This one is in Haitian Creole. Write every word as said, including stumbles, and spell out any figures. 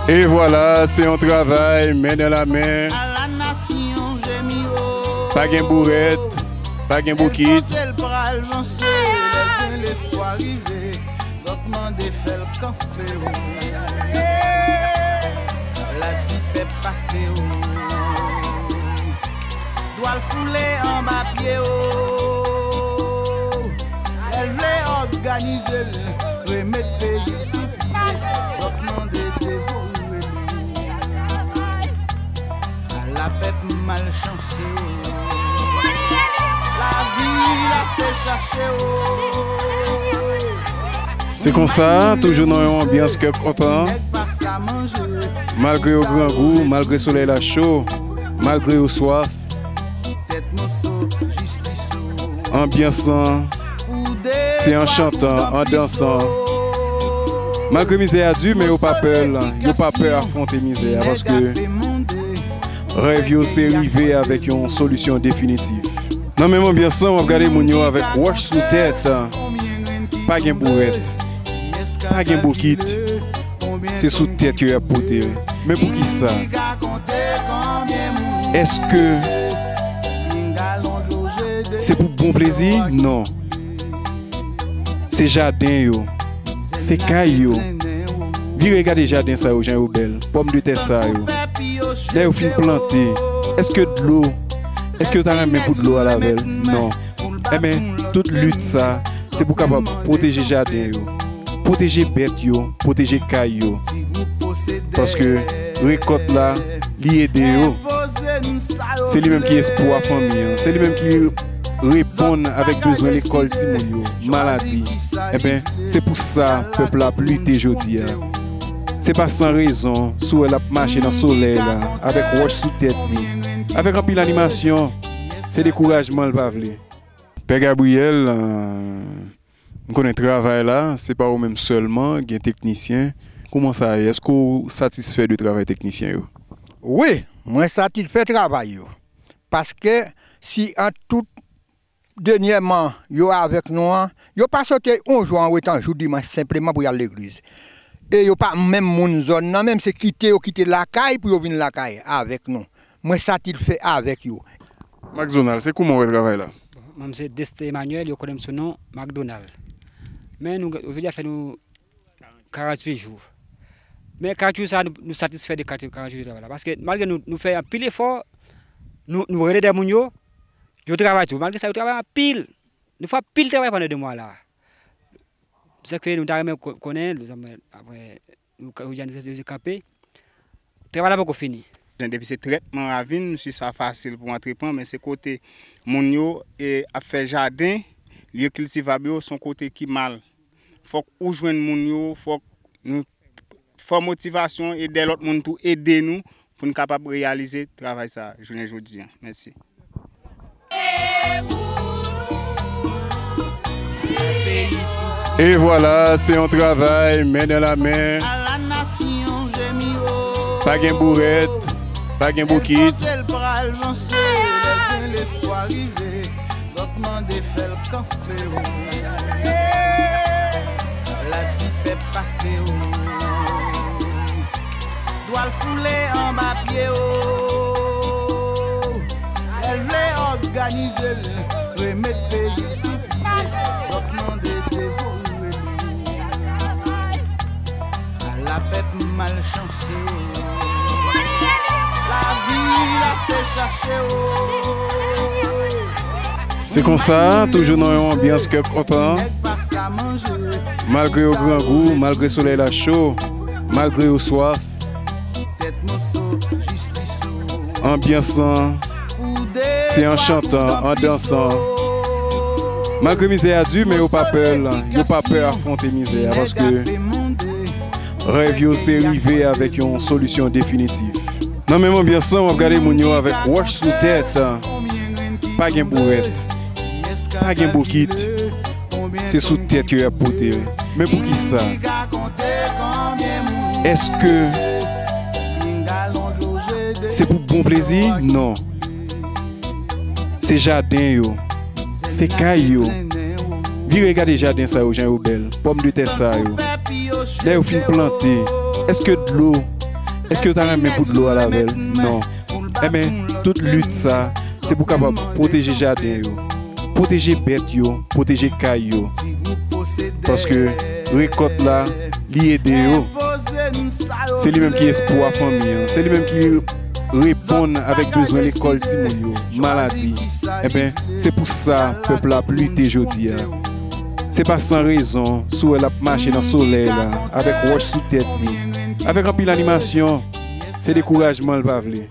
E vwala, se yon travay men nan la men. Pa gen bourèt, pa gen bokit. Panse l pral vanse, lè l gen lespwa rive, zòt mande fè l kanpe o. La ti pèp pase o. Dwa l foule anba pye o. Lè l vle òganize l, remet peyi l sou pye. Zòt mande devore nou. Ala pèp malchanse o. Lavi l ape chache o. Se konsa, toujou nan yon anbyans kè kontan. Nèg pa sa manje. Malgre yo grangou, malgre solèy la cho, malgre yo swaf. Tèt moso jistis o. Anbyans lan, se an chantan, an dansan. Malgre mizè a di, men yo pa pè l, yo pa pè afwonte mizè a, paske rèv yo se rive avèk yon solisyon definitif. Nan menm anbyans lan, w ap gade moun yo avèk wòch sou tèt. Pa gen bourèt, pa gen bokit. Se sou tèt yo y ap pote l. Men poukisa? Èske se pou bon plezi? Non. Se jaden yo. Se kay yo. Vire gade jaden sa yo, jan yo bèl. Pòmdetè sa yo. Lè yo fin plante, èske dlo, èske yo ta renmen pou dlo al avè l? Non. Enben, tout lit sa, se pou kapab pwoteje jaden yo, pwoteje bèt yo, pwoteje kay yo. Paske rekòt la, li ede yo. Se li menm ki espwa fanmi an. Se li menm ki reponn avèk bezwen lekòl timoun yo, maladi. Enben, se pou sa pèp la ap lite jodi a. Se pa san rezon, si w wè l ap mache nan solèy la, avèk wòch sou tèt li, avèk anpil animasyon, se dekourajman l pa vle. Pè Gabriel, euh, m konnen travay la, se pa ou menm sèlman, gen teknisyen. Kòman sa ye? Èske w satisfè de travay teknisyen yo? Wi, mwen satisfè travay yo. Paske si an tout dènyèman yo avèk nou an, yo pa sot yon jou an retan jou dimanch senpleman pou y al legliz. E yo pa menm moun zòn nan menm, se kite yo kite lakay pou yo vin lakay avèk nou. Mwen satisfè avèk yo. Macdonald, se kòman w wè travay la? Bon, mwen se Destin Emmanuel, yo konnen m sou non Macdonald. Men nou, jodi a fè nou karanntuit jou. Men karanntuit jou sa, nou, nou satisfè de karanntuit jou travay la. Paske malgre nou, nou fè anpil efò, nou, nou rele dèyè moun yo, yo travay tou. Malgre sa, yo travay anpil. Nou fè anpil travay pandan de mwa la. Se ke nou ta renmen ko-, konnen, apre, nou ka, jodi a nou rete kanpe. Travay la poko fini. Depi se trètman ravin, si sa fasil pou antreprann, men se kote moun yo, e, ap fè jaden, lye kiltivab yo, se yon kote ki mal. Fòk ou jwenn moun yo, fòk nou fè motivasyon e dè lòt moun tou ede nou pou n kapab reyalize travay sa jounen jodi a. Mèsi. E vwala, se yon travay men nan la men. Pa gen bourèt, pa gen bokit. Zòt mande fè l kanpe o. La ti pèp pase o. Dwa l foule anba pye o. Lè l vle òganize l, remet peyi l sou pye. Zòt mande devore nou. Ala pèp malchanse o. Lavi l ape chache o. Se konsa, toujou nan yon anbyans kè kontan. Malgre yo grangou, malgre solèy la cho, malgre yo swaf, anbyans lan, se an chantan, an dansan. Malgre mizè a di, men yo pa pè l, yo pa pè afwonte mizè a, paske rèv yo se rive avèk yon solisyon definitif. Nan menm anbyans lan, w ap gade moun yo avèk wòch sou tèt. Pa gen bourèt, pa gen bokit. Se sou tèt yo y ap pote l. Men poukisa? Èske se pou bon plezi? Non. Se jaden yo. Se kay yo. Vire gade jaden sa yo, jan yo bèl. Pòmdetè sa yo. Lè yo fin plante, èske dlo, Èske w ta renmen pou dlo a lave l? Non. Enben, tout lit sa, se pou kapab pwoteje jaden yo, pwoteje bèt yo, pwoteje kay yo. Paske rekòt la, li ede yo. Se li menm ki espwa fanmi an. Se li menm ki reponn avèk bezwen lekòl timoun yo, maladi. Enben, se pou sa pèp la ap lite jodi a. Se pa san rezon si w wè l ap mache nan solèy la, avèk wòch sou tèt li, avèk anpil animasyon. Se dekourajman l pa vle.